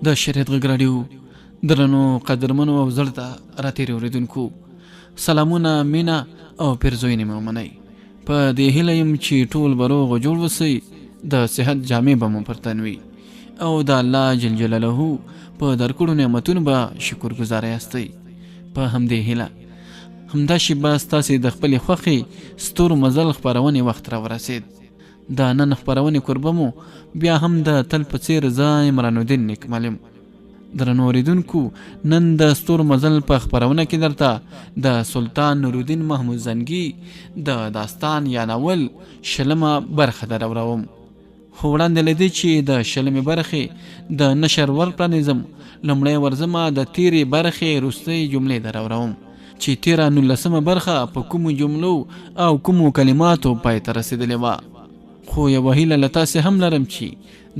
د شریعت غږ راډیو درنو قدرمنو او زړه ته راتېرې اورېدونکو سلامونه، مینه او پیرزوینې مې ومنئ. په دې هیله یم چې ټول به روغ او جوړ وسئ، د صحت جامې به مو پر تن وي او د الله جل جلاله په درکړو نعمتونو به شکرګزاره یاستئ. په همدې هیله همدا شیبه ستاسې د خپلې خوښې ستورو مزل خپرونې وخت راورسېد. د نن خپرونې کوربه مو بیا هم د تل په څیر زه عمران الدین نیکمل یم. درنو اوریدونکو، نن د ستورو مزل په خپرونه کې درته د سلطان نورالدین محمود زنګي د داستان یا ناول شلمه برخه در اوروم. خو وړاندې له دې چې د شلمې برخې د نشر ور پرانیزم، لومړی ورځمه د تیرې برخې وروستۍ جملې در اوروم چې تیره نولسمه برخه په کومو جملو او کومو کلماتو پای ته رسېدلې وه. خو یوه هیله له تاسې هم لرم چې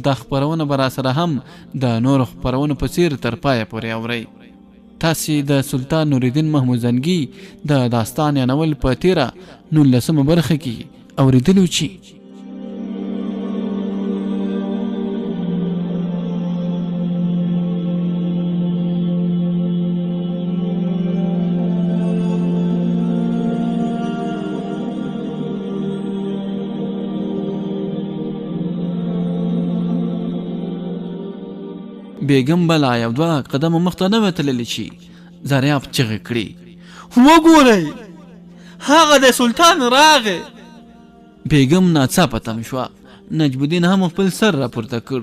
دا خپرونه به راسره هم د نورو خپرونو په څیر تر پایه پورې اورئ. تاسې د سلطان نورالدین محمود زنګي د داستان یا ناول په تیره نولسمه برخه کې اورېدلي وو چې بیګم به لا یو دوه قدمه مخته نه وه تللې چې زریاب چغې کړې، وګورئ هغه دی سلطان راغی. بیګم ناڅاپه تم شوه. نجم الدین هم خپل سر راپورته کړ.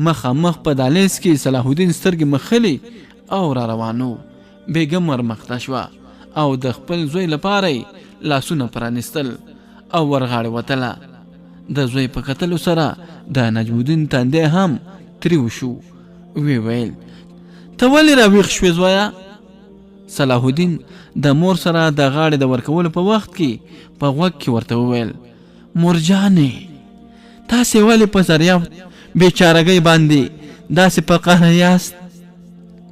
مخامخ په دهلیز کې صلاح الدین سترګې مښلې او را روان و. بیګم ورمخته شوه او د خپل زوی لپاره یې لاسونه پرانیستل او ورغاړې وتله. د زوی په کتلو سره د نجم الدین تندی هم تریو شو. ویې ویل، ته ولې راویښ شوې زویه؟ صلاح الدین د مور سره د غاړې د ورکولو په وخت کې په غوږ کې ورته وویل، مورجانې! تاسې ولې په زریاب بیچارګۍ باندې داسې په قهر یاست؟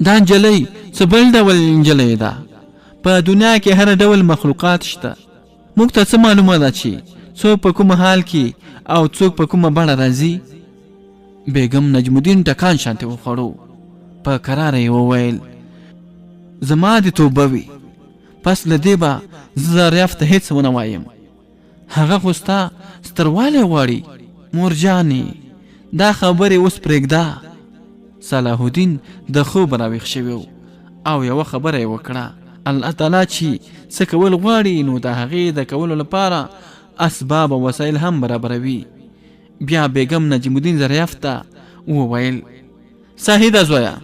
دا نجلۍ څه بل ډول نجلۍ ده. په دنیا کې هر ډول مخلوقات شته. موږ ته څه معلومه ده چې څوک په کوم حال کې او څوک په کومه بڼه راځي؟ بیګم نجم الدین ټکان شانتې وخوړو. په کراره یې وویل، زما دې توبه وي، پس له دې به زه زریاب ته هېڅ ونه وایم. هغه خو ستا ستروالی غواړي. مورجانې! دا خبرې اوس پرېږده. صلاح الدین د خوبه راویښ شوی و او یوه خبره یې وکړه، الله تعالی چې څه کول غواړي نو د هغې د کولو لپاره اسباب او وسایل هم برابروي. بیا بیګم نجم الدین زریافت ته وویل، صحیح ده زویه!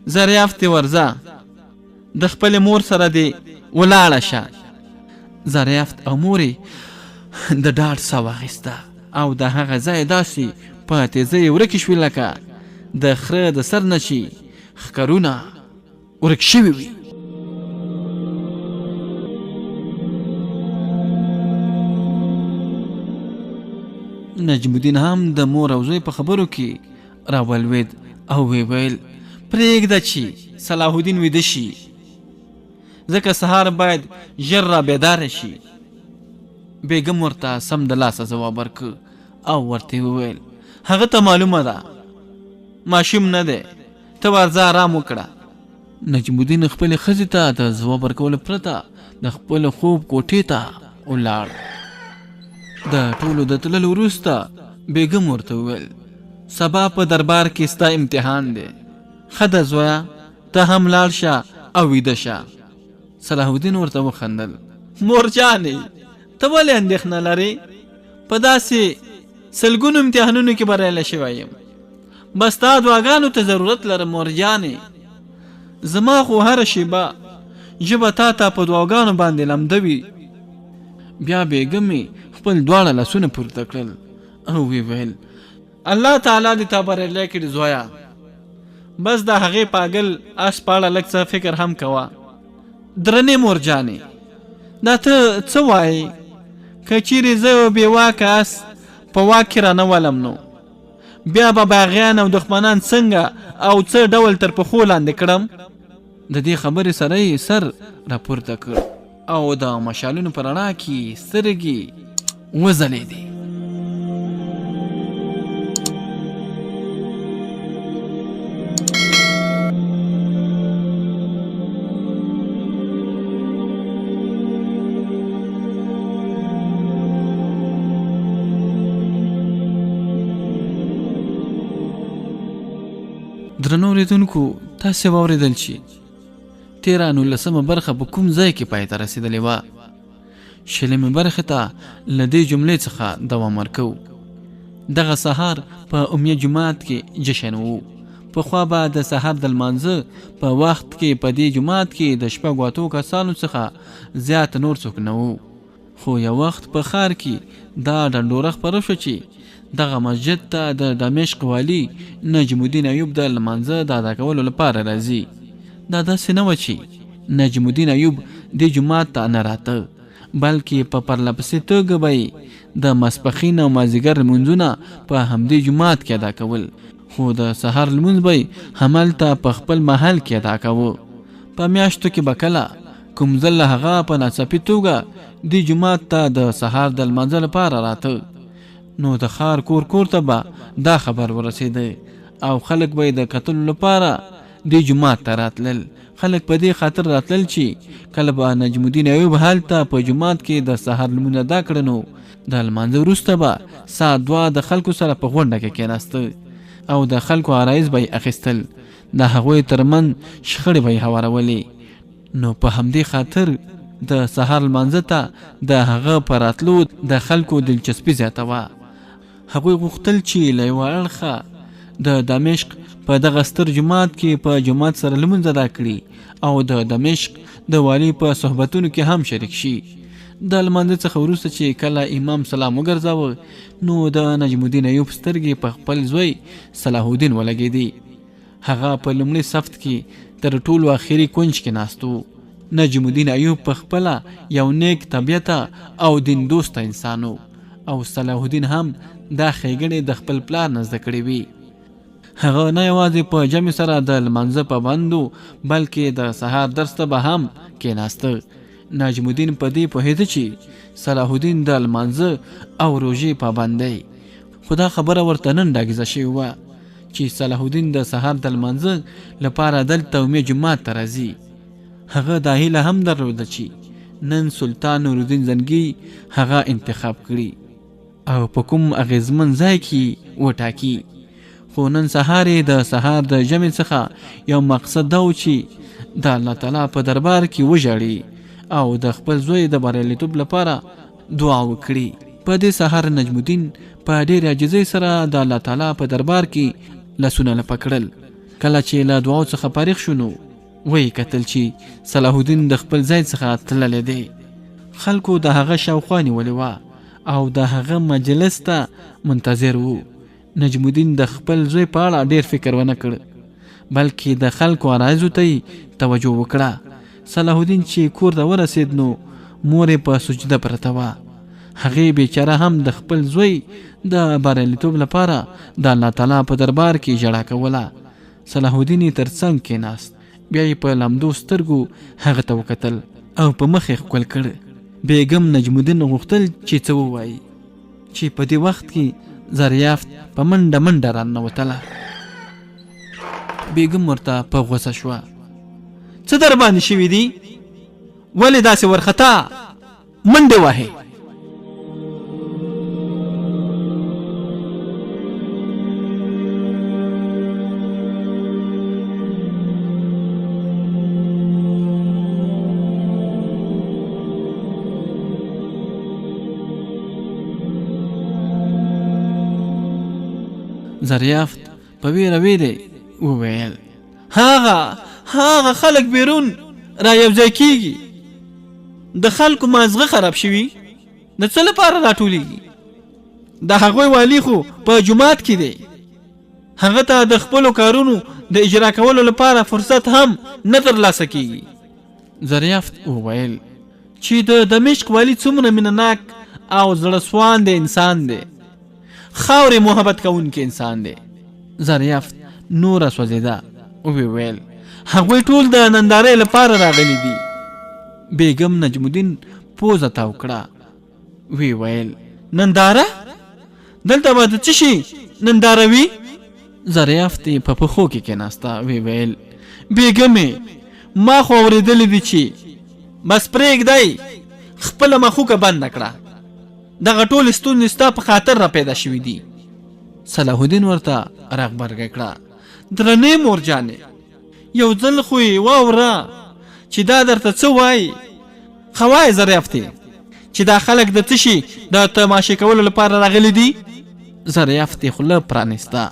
زریافتې ورځه د خپلې مور سره دې ولاړه شه. زریافت او مور یې د ډاډ ساه واخیسته او د هغه ځایه داسې په تېزۍ ورکې شوې لکه د خره د سر نه چې ښکرونه ورک شوي وي. نجم الدین هم د مور او زوی په خبرو کې راولوېد او ویې ویل، پرېږده چې صلاح الدین ویده شي، ځکه سهار باید ژر را بیداره شي. بیګم ورته سمدلاسه ځواب ورکړ او ورته یې وویل، هغه ته معلومه ده، ماشوم نه دی، ته ورځه ارام وکړه. نجم الدین خپلې ښځې ته د ځواب ورکولو پرته د خپل خوب کوټې ته ولاړ. د ټولو د تللو وروسته بیګم ورته وویل، سبا په دربار کې ستا امتحان دی، ښه ده زویه ته هم لاړ شه او ویده شه. صلاح الدین ورته وخندل. مورجانې! ته ولې اندېښنه لرې؟ په داسې سلګونو امتحانونو کې بریالی شوی یم. بس ستا دعاګانو ته ضرورت لرم مورجانې! زما خو هره شېبه ژبه تا ته په دعاګانو باندې لمده وي. بیا بېګمې خپل دواړه لاسونه پورته کړل او ویې ویل. الله تعالی دې تا بریالی کړي زویه! بس د هغې پاګل اس په اړه لږ څه فکر هم کوه. درنې مورجانې! دا ته څه وایې؟ که چیرې زه یو بې واکه اس په واک کې رانه ولم نو بیا به باغیان او دښمنان څنګه او څه ډول تر پښو لاندې کړم؟ د دې خبرې سره یې سر راپورته کړ او د مشالونو په رڼا کې یې سترګې وځلېدې. درنو اورېدونکو، تاسې واورېدل چې تېره نولسمه برخه په کوم ځای کې پای ته رسېدلې وه. شلمې برخې ته له دې جملې څخه دوام ورکوو. دغه سهار په امیه جومات کې جشن و. پخوا به د سهار د لمانځه په وخت کې په دې جومات کې د شپږو اتو کسانو څخه زیات نور څوک نه وو. خو یو وخت په ښار کې دا ډنډوره خپره شوه چې دغه مسجد ته د دمشق والي نجم الدین ایوب د لمانځه د ادا کولو لپاره راځي. دا داسې نه وه چې نجم الدین ایوب دې جومات ته نه راته، بلکې په پرله پسې توګه به یې د ماسپښین او مازدیګر لمونځونه په همدې جومات کې ادا کول، خو د سهار لمونځ به یې هملته په خپل محل کې ادا کاوه. په میاشتو کې به کله کوم ځل هغه په ناڅاپي توګه دې جومات ته د سهار د لمانځه لپاره راته، نو د ښار کور کور ته به دا خبر ورسېده او خلک به یې د کتلو لپاره دې جومات ته راتلل. خلک په دې خاطر راتلل چې کله به نجم الدین ایوب هلته په جومات کې د سهار لمونځ ادا کړ، نو د لمانځه وروسته به ساعت دوه د خلکو سره په غونډه کې کېناسته او د خلکو عرایض به یې اخیستل، د هغوی تر منځ شخړې به یې هوارولې. نو په همدې خاطر د سهار لمانځه ته د هغه په راتلو د خلکو دلچسپي زیاته وه. هغوی غوښتل چې له یوه اړخه د دمشق په دغه ستر جومات کې په جماعت سره لمونځ ادا کړي او د دمشق د والي په صحبتونو کې هم شریک شي. د لمانځه څخه وروسته چې کله امام سلام وګرځاوه، نو د نجم الدین ایوب سترګې په خپل زوی صلاح الدین ولګېدې. هغه په لومړي صفت کې تر ټولو اخري کونج کې ناست و. نجم الدین ایوب په خپله یو نیک طبیعته او دین دوسته انسان و او صلاح الدین هم دا ښېګڼې د خپل پلار نه زده کړې وې. هغه نه یوازې په جمع سره د لمانځه پابند و، بلکې د سهار درس ته به هم کېناسته. نجم الدین په دې پوهېده چې صلاح الدین د لمانځه او روژې پابند دی، خو دا خبره ورته نن ډاګیزه شوې وه چې صلاح الدین د سهار د لمانځه لپاره دلته امیه جومات ته راځي. هغه دا هیله هم درلوده چې نن سلطان نورالدین زنګي هغه انتخاب کړي او په کوم اغیزمن ځای کې وټاکي. خو نن سهار یې د سهار د ژمې څخه یو مقصد دا و چې د الله تعالی په دربار کې وژاړي او د خپل زوی د بریالیتوب لپاره دعا وکړي. په دې سهار نجم الدین په ډېرې عاجزۍ سره د الله تعالی په دربار کې لاسونه لپه کړل. کله چې له دعاو څخه فارغ شو نو ویې کتل چې صلاح الدین د خپل ځای څخه تللی دی. خلکو د هغه شاوخوا نیولې وه او د هغه مجلس ته منتظر وو. نجم الدین د خپل زوی په اړه ډېر فکر ونه کړ، بلکې د خلکو عرایضو ته یې توجه وکړه. صلاح الدین چې کور ته ورسېد نو مور یې په سجده پرته وه. هغې بیچاره هم د خپل زوی د بریالیتوب لپاره د الله تعالی په دربار کې ژړا کوله. صلاح الدین یې تر څنګ کېناست، بیا یې په لمدو سترګو هغه ته وکتل او په مخ یې ښکل کړ. بیګم نجم الدین غوښتل چې څه ووایي چې په دې وخت کې زریافت په منډه منډه راننوتله. بیګم ورته په غوسه شوه. څه در باندې شوي دي؟ ولې داسې ورخطا منډې وهې؟ زریافت په ویره ویرې وویل. هغه هغه خلک بیرون را یوځای کیږي، د خلکو مازغه خراب شوي، د څه لپاره راټولیږي؟ د هغوی والي خو په جومات کې دی، هغه ته د خپلو کارونو د اجرا کولو لپاره فرصت هم نه ترلاسه کیږي. زریافت وویل. چې د دمشق والي څومره مینه ناک او زړه سواند انسان دی، خاورې محبت کوونکی انسان دی. زریافت نوره سوځېده، ویې ویل. هغوی ټول د نندارې لپاره راغلي دي. بیګم نجم الدین پوزه تاو کړه، ویې ویل. ننداره؟ دلته به د څه شي ننداره وي؟ زریافت یې په پښو کې کېناسته، ویې ویل. بیګمې، ما خو اورېدلي دي چې. بس پرېږدی، خپله مخوکه بنده کړه، دغه ټولې ستونزې ستا په خاطر را پیدا شوې دي. صلاح الدین ورته راغبرګه کړه. درنې مورجانې یو ځل خو یې واوره چې دا درته څه وایي. ښه وایه زریافتې چې دا خلک د څه شي د تماشې کولو لپاره راغلي دي؟ زریافتې خوله پرانیسته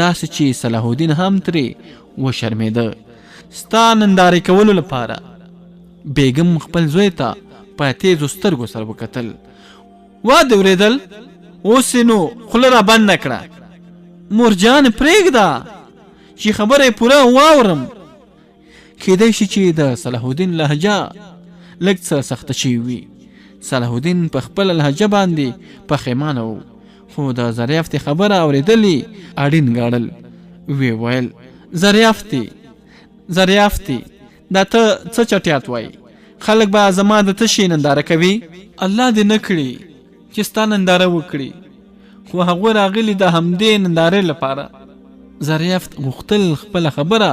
داسې چې صلاح الدین هم ترې وشرمېده. ستا نندارې کولو لپاره. بیګم خپل زوی ته په تیزو سترګو سره وکتل. وا دې ورېدل؟ اوس یې نو خوله را بنده کړه. مورجانې پرېږده چې خبره یې پوره واورم. کېدای شي چې د صلاح الدین لهجه لږ څه سخته شوې وي. صلاح الدین په خپله لهجه باندې پښیمانه و، خو د زریافتې خبره اورېدل یې اړین ګڼل. ویې ویل، زریافتې، زریافتې، دا ته څه چټیات وایې؟ خلک به زما د څه شي ننداره کوي؟ الله دې نه کړي چې ستا ننداره وکړي، خو هغوی راغلي د همدې نندارې لپاره. زریافت غوښتل خپله خبره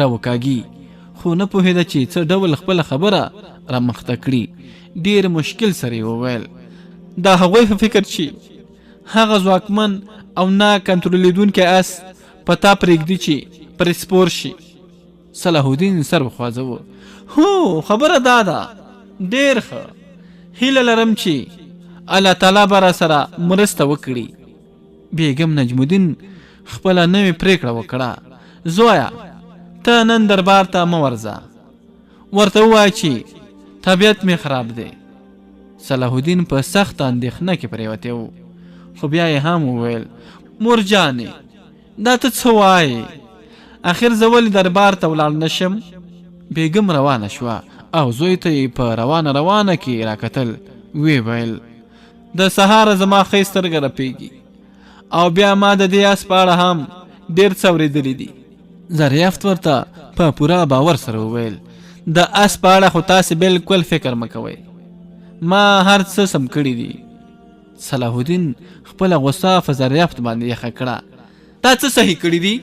راوکاږي، خو نه پوهېده چې څه ډول خپله خبره رامخته کړي. ډېر مشکل سره یې وویل. د هغوی په فکر چې هغه ځواکمن او نه کنترولېدونکی اس په تا پرېږدي چې پرې سپور شي. صلاح الدین سر وخوځوه. هو، خبره دا ده. ډېر ښه، هیله لرم چې الله تعالی به راسره مرسته وکړي. بیګم نجم الدین خپله نوې پرېکړه وکړه. زویه، ته نن دربار ته مه ورځه. ورته ووایه چې طبیعت مې خراب دی. صلاح الدین په سخته اندېښنه کې پرېوتی و، خو بیا یې هم وویل، مورجانې، دا ته څه وایې؟ اخر زه ولې دربار ته ولاړ نه شم؟ بیګم روانه شوه او زوی ته یې په روانه روانه کې راکتل. ویې ویل، د سهاره زما ښۍ سترګه رپېږي او بیا ما د دې اس په اړه هم ډېر څه اورېدلي دي. زریافت ورته په پوره باور سره وویل، د اس په اړه خو تاسې بلکل فکر مه کوئ، ما هر څه سم کړي دي. صلاح الدین خپله غوسه په زریافت باندې یخه کړه. تا څه صحیح کړي دي؟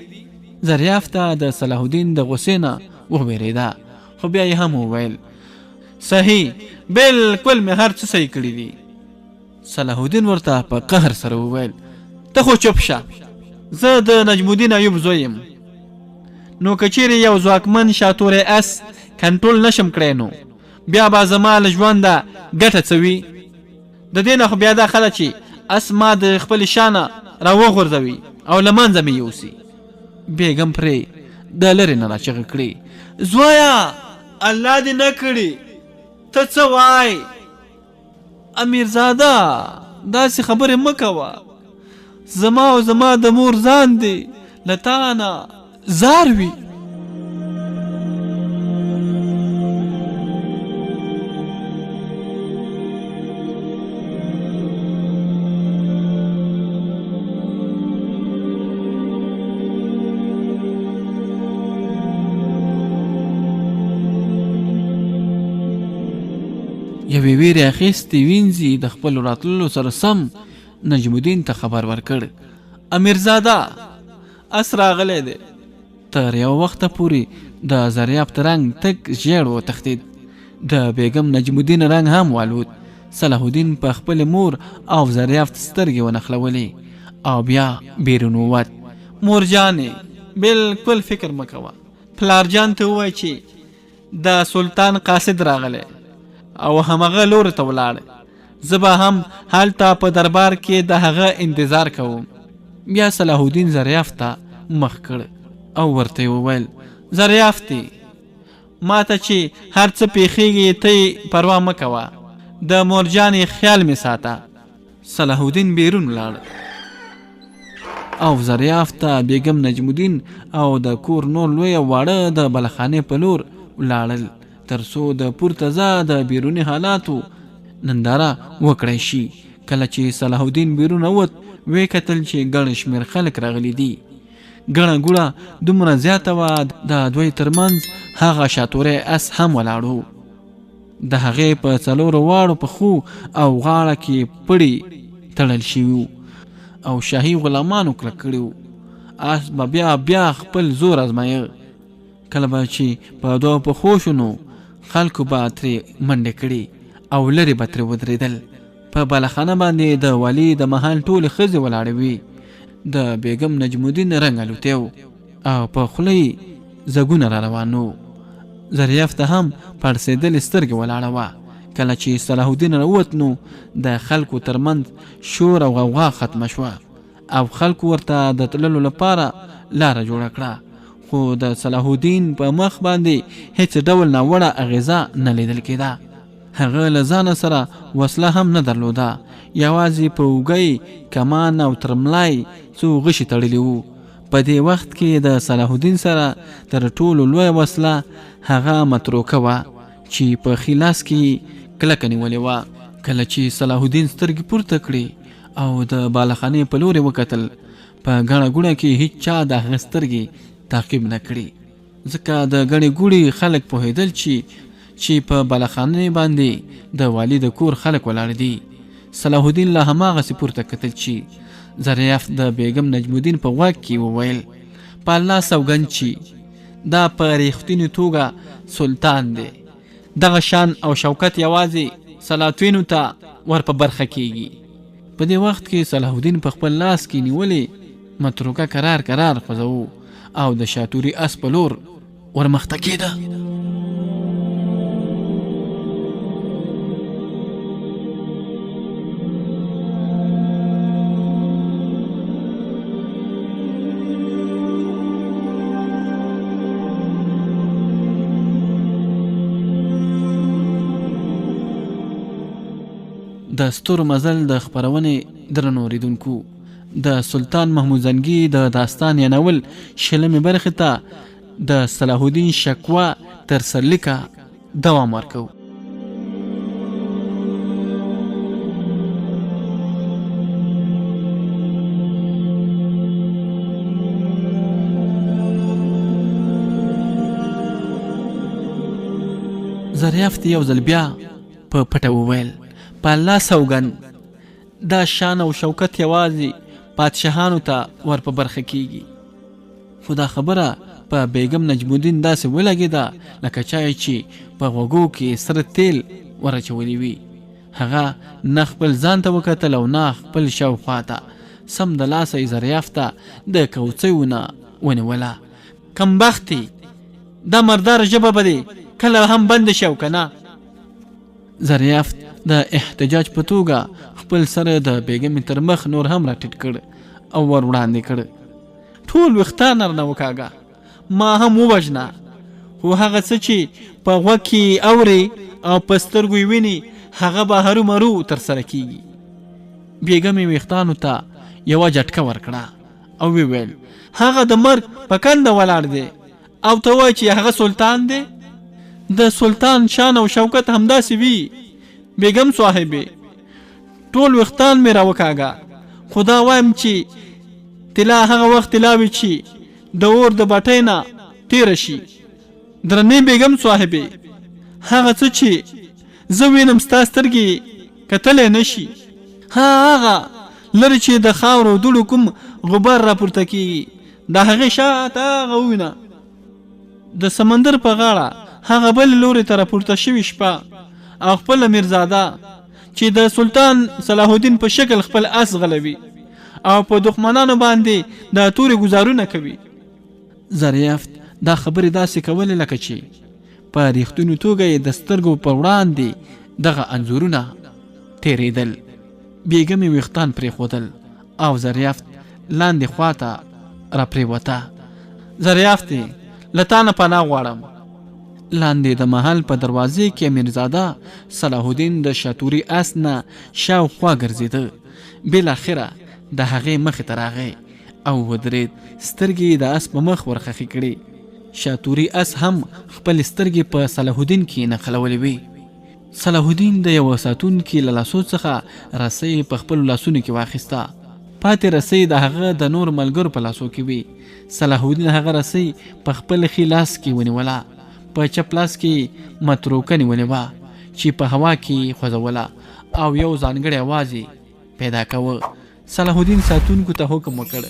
زریافته د صلاح الدین د غوسې نه ووېرېده، خو بیا یې هم وویل، صحیح، بلکل مې هر څه صحیح کړي دي. صلاح الدین ورته په قهر سره وویل، ته خو چوپ شه، زه د نجم الدین ایوب زوی یم، نو که چیرې یو ځواکمن شاتوری اس کنټرول نشم کړی نو بیا به زما له ژونده ګټه څه وي؟ د دې نه خو بیا دا ښه ده چې اس ما د خپلې شا نه راوغورځوي او له منځه مې یوسي. بیګم پرې د لرې نه راچغه کړې، زویه الله دې نه کړي، ته څه وایې؟ امیرزاده داسې خبرې مه کوه، زما او زما د مور ځان دې له تا نه ځار وي. یوې ویرې اخیستې وینځي د خپلو راتللو سره سم نجم الدین ته خبر ورکړ. امیرزاده اس راغلی دی. تر یو وخته پورې د زریاب رنګ تک ژیړ وتښتید. د بیګم نجم الدین رنګ هم والوت. صلاح الدین په خپل مور او زریافت سترګې ونښلولې او بیا بیرون ووت. مورجانې بالکل فکر مه کوه، پلار جان ته ووایه چې د سلطان قاصد راغلی او همغه لور ته ولاړ، زه به هم هلته په دربار کې د هغه انتظار کوم. بیا صلاح الدین زریافت ته مخ کړ او ورته یې وویل، زریافتې ما ته چې هر څه پیښیږي ته یې پروا مه کوه، د مورجانې خیال مې ساته. صلاح الدین بیرون ولاړ او زریافت ته بیګم نجم الدین او د کور نور لوی او واړه د بلخانې په لور ولاړل تر څو د پورته ځا د بیروني حالاتو ننداره وکړای شي. کله چې صلاح الدین بیرون ووت، ویې کتل چې ګڼ شمېر خلک راغلي دي. ګڼه ګوڼه دومره زیاته وه، د دوی ترمنځ هغه شاتوری اس هم ولاړ و. د هغې په څلورو واړو پښو او غاړه کې پړي تړل شوي وو او شاهي غلامانو کلک کړي وو. اس به بیا بیا خپل زور ازمایه. کله به چې په دوو پښو شو نو خلکو به ترې منډې کړې او لرې به ترې ودرېدل. په بالاخانه باندې د والي د محل ټولې ښځې ولاړې وې. د بیګم نجم الدین رنګ الوتی و. او په خوله یې ځګونه را روان وو. زریاف ته هم پړسېدلې سترګې ولاړه وه. کله چې صلاح الدین راووت نو د خلکو ترمنځ شور او غوغا ختمه شوه او خلکو ورته د تللو لپاره لاره جوړه کړه، خو د صلاح الدین په مخ باندې هیڅ ډول ناوړه اغیزه نه لیدل کېده. هغه له ځانه سره وسله هم نه درلوده، یوازې په اوږه یې کمان او تر ملا یې څو غشي تړلي وو. په دې وخت کې د صلاح الدین سره تر ټولو لویه وسله هغه متروکه وه چې په ښي لاس کې یې کلکه نیولې وه. کله چې صلاح الدین سترګې پورته کړې او د بالاخانې په لور یې وکتل، په ګڼه ګوڼه کې هیچا د هغه سترګې تعقیب نه کړې. ځکه د ګڼې ګوڼې خلک پوهېدل چې چې په بالاخانې باندې د والي د کور خلک ولاړ دي. صلاح الدین لا هماغسې پورته کتل چې زریافت د بیګم نجم الدین په غوږ کې وویل، په الله سوګند چې دا په ریښتینې توګه سلطان دی. دغه شان او شوکت یوازې سلاطینو ته ور په برخه کیږي. په دې وخت کې صلاح الدین په خپل لاس کې نیولې متروکه کرار کرار خوځوو او د شاتوري اس په لور ورمخته کېده. د ستورو مزل د خپرونې درنو اورېدونکو د سلطان محمود زنګي د داستان یا ناول شلمې برخې ته د صلاح الدین شکوه تر سرلیکه دوام ورکوو. زریافت یو ځل بیا په پټه وویل، په الله سوګند دا شان او شوکت یوازې پادشاهانو ته ور په برخه کیږي. خو دا خبره په بیګم نجم الدین داسې ولګېده لکه چا یې چې په غوږو کې سره تیل ور اچولي وي. هغه نه خپل ځان ته وکتل او نه خپل شاوخوا ته. سمدلاسه یې زریافته د کوڅیو نه ونیوله. کمبختې! دا مرداره ژبه به دې کله هم بنده شي او که نه؟ زریافت د احتجاج په توګه خپل سر د بیګمې تر مخ نور هم راټیټ کړ او ور وړاندې کړ. ټول ویښتان رانه وکاږه، ما هم ووژنه، خو هغه څه چې په غوږ کې یې اورې او په سترګو یې وینې هغه به هرومرو ترسره کیږي. بیګمې ویښتانو ته یوه جټکه ورکړه او وویل، هغه د مرګ په کنده ولاړ دی او ته وایې چې هغه سلطان دی؟ د سلطان شان او شوکت همداسې وي بیګم صاحبې. ټول ویښتان مې راوکاږه، خو دا وایم چې طلا هغه وخت طلا وي چې د اور د بټۍ نه تیره شي. درنې بیګم صاحبې، هغه څه چې زه وینم ستا سترګې یې کتلی نه شي. ها هغه لرې چې د خاورو او دوړو کوم غبار راپورته کیږي، د هغې شاته هغه ووینه. د سمندر په غاړه هغه بلې لورې ته راپورته شوې شپه او خپله میرزاده چې د سلطان صلاح الدین په شکل خپل اس ځغلوي او په دښمنانو باندې د تورې ګوزارونه کوي. زریافت دا خبرې داسې کولې لکه چې په ریښتوني توګه یې د سترګو پر وړاندې دغه انځورونه تېرېدل. بیګمې ویښتان پرېښودل او زریافت لاندې خوا ته راپرېوته. زریافتې! له تا نه پناه غواړم. لاندې د محل په دروازې کې امیرزاده صلاح الدین د شاتوري اس نه شاوخوا ګرځېده. بالاخره د هغې مخې ته راغی او ودرېد، سترګې یې د اس په مخ ورخښې کړې. شاتوري اس هم خپلې سترګې په صلاح الدین کې نښلولې وې. صلاح الدین د یوه ساتونکي له لاسو څخه رسۍ په خپلو لاسونو کې واخیسته. پاتې رسۍ د هغه د نورو ملګرو په لاسو کې وې. صلاح الدین هغه رسۍ په خپل ښي لاس کې ونیوله. په چپ لاس کې یې متروکه نیولې وه چې په هوا کې یې خوځوله او یو ځانګړی اواز یې پیدا کاوه. صلاح الدین ساتونکو ته حکم وکړ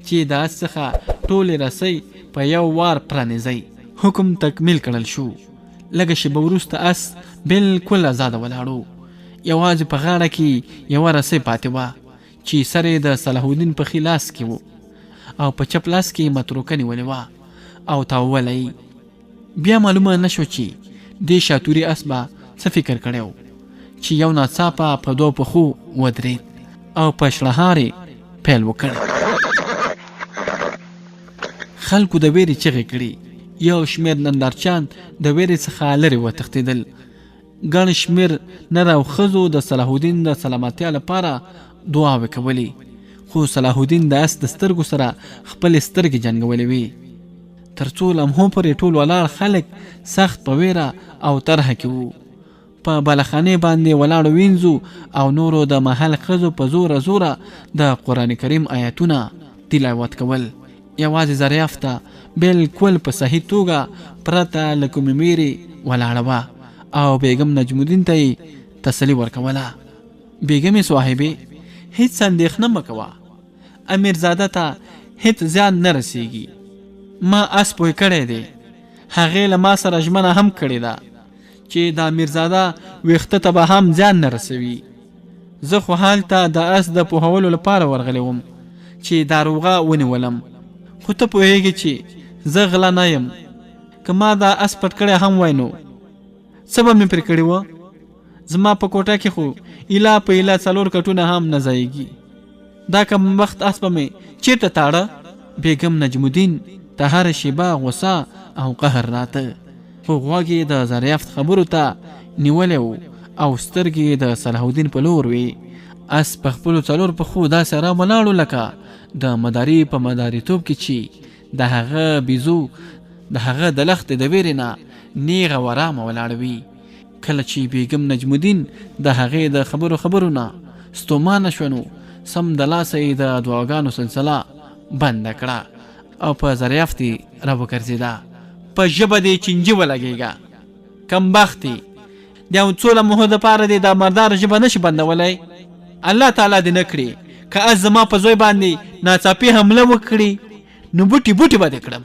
چې د اس څخه ټولې رسۍ په یو وار پرانیزئ. حکم تکمیل کړل شو. لږه شیبه وروسته اس بلکل ازاده ولاړو. یوازې په غاړه کې یوه رسۍ پاتې وه چې سر یې د صلاح الدین په ښي لاس کې و. او په چپ لاس کې متروکه نیولې وه او تاووله یې. بیا معلومه نه شوه چې دې شاتوري اس به څه فکر کړی و چې یو ناڅاپه په دوو پښو ودرېد او په شړهار یې پیل وکړ. خلکو د ویرې چغې کړې، یو شمېر نندارچیان د ویرې څخه لرې وتښتېدل. ګڼ شمېر نر او ښځو د صلاح الدین د سلامتیا لپاره دعاوې کولې، خو صلاح الدین د اس د سترګو سره خپلې سترګې جنګولې وې. تر څو لمحو پورې ټول ولاړ خلک سخت په ویره او طرحه کې وو. په بالاخانې باندې ولاړو وینځو او نورو د محل ښځو په زوره زوره د قرآن کریم آیتونه تلاوت کول. یوازې زریافته بلکل په صحیح توګه پرته له کومې ویرې ولاړه وه او بیګم نجم الدین ته یې تسلي ورکوله. بیګمې صاحبې! هیڅ اندېښنه مه کوه، امیرزاده ته هیڅ زیان نه رسیږي. ما اس پوه کړی دی، هغې له ما سره ژمنه هم کړې ده چې د امیرزاده ویښته ته به هم زیان نه رسوي. زه خو هلته د اس د پوهولو لپاره ورغلی وم چې داروغه ونیولم، خو ته پوهېږې چې زه غله نه یم. که ما دا اس پټ کړی هم وای نو څه به مې پرې کړي وه؟ زما په کوټه کې خو ایله په ایله څلور کټونه هم نه ځایږي. دا کمبخت اس به مې چېرته تاړه؟ بیګم نجم الدین ته هره شېبه غوسه او قهر راته، خو غوږ یې د زریافت خبرو ته نیولی و او سترګې یې د صلاح الدین په لور وې. اس په خپلو څلور پښو داسې ارام ولاړ و لکه د مداري په مداریتوب کې چې د هغه بیزو د هغه د لښتې د وېرې نه نېغه او ارامه ولاړه وي. کله چې بیګم نجم الدین د هغې د خبرو خبرو نه ستومانه شوه نو سمدلاسه یې د دعاګانو سلسله بنده کړه او په زریافت یې راوګرځېده. په ژبه دې چینجي ولګېږه کمبختې! د یو څو لمحو دپاره دې دا مرداره ژبه نه شي بندولی؟ الله تعالی دې نه کړي که اس زما په زوی باندې ناڅاپي حمله وکړي نو بوټي بوټي به دې کړم.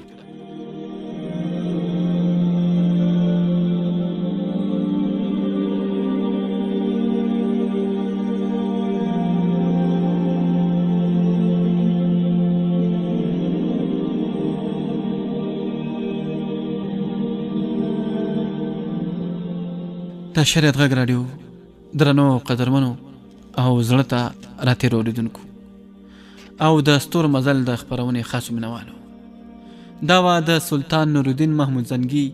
د شریعت غږ راډیو درنو قدرمنو او زړه ته راتېرو اورېدونکو او د ستور مزل د خپرونې خاصو مینوالو، دا وه د سلطان نورالدین محمود زنګي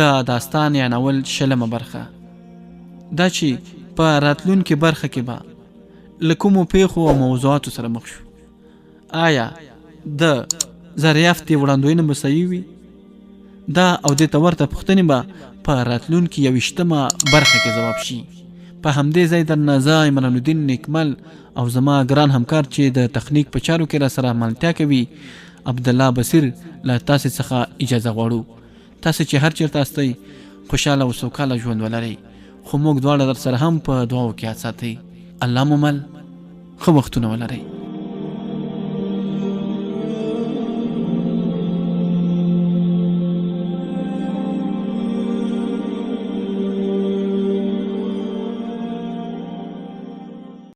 د داستان یا ناول شلمه برخه. دا چې په راتلونکې برخه کې به له کومو پیښو او موضوعاتو سره مخ شو، آیا د زریافتې وړاندوینه به صحیح وي؟ دا او دې ته ورته پوښتنې به په راتلونکې یوویشتمه برخه کې ځواب شي. په همدې ځای درنه زه عمران الدین نیکمل او زما ګران همکار چې د تخنیک په چارو کې راسره ملتیا کوي عبدالله بصیر له تاسې څخه اجازه غواړو. تاسې چې هر چېرته استئ خوشاله او سوکاله ژوند ولرئ، خو موږ دواړه درسره هم په دعاو کې یاد ساتئ. الله مو مل، ښه وختونه ولرئ.